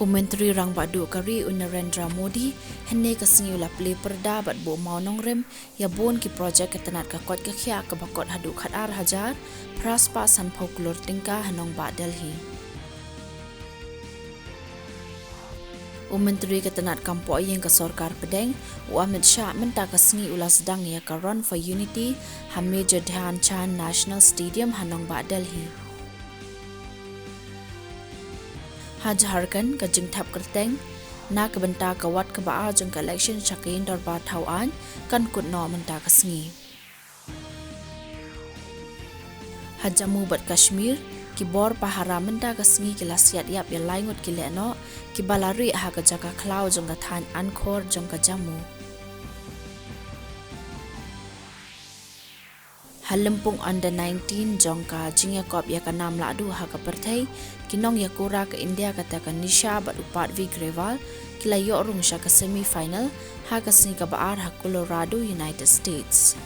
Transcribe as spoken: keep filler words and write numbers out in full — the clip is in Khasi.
U Myntri Rangbah Duh ka ri u Narendra Modi hynne ka sngi u la plie pyrda bad buh mawnongrim ïa bun ki projek ka tnat ka koit ka khiah kaba kot haduh khatar hajar phra spah sanphew klur tyngka ha nongbah Delhi. U Myntri ka tnat kam poh ïing ka sorkar pdeng u Amit Shah mynta ka sngi u la sdang ïa ka Run for Unity ha Major Dhyan Chand National Stadium ha nongbah Delhi. Ha Jharkhand ka jingthep kyrteng na ka bynta ka wat kaba ar jong ka election sha ka ïing dorbar thaw aiñ kan kut noh mynta ka sngi. Ha Jammu bad Kashmir ki bor pahara mynta ka sngi ki la siat ïap ïa lai ngut ki lehnoh kiba la rieh ha ka jaka khlaw jong ka thaiñ Ankhor jong ka Jammu. Ha lympung under nineteen jong ka jingïakop ïa ka nam lahduh ha ka pyrthei, ki nongïakura ka India kata ka Nisha bad u Padvi Grewal ki la ïoh rung sha ka semi final ha ka sngi kaba ar ha Colorado, United States.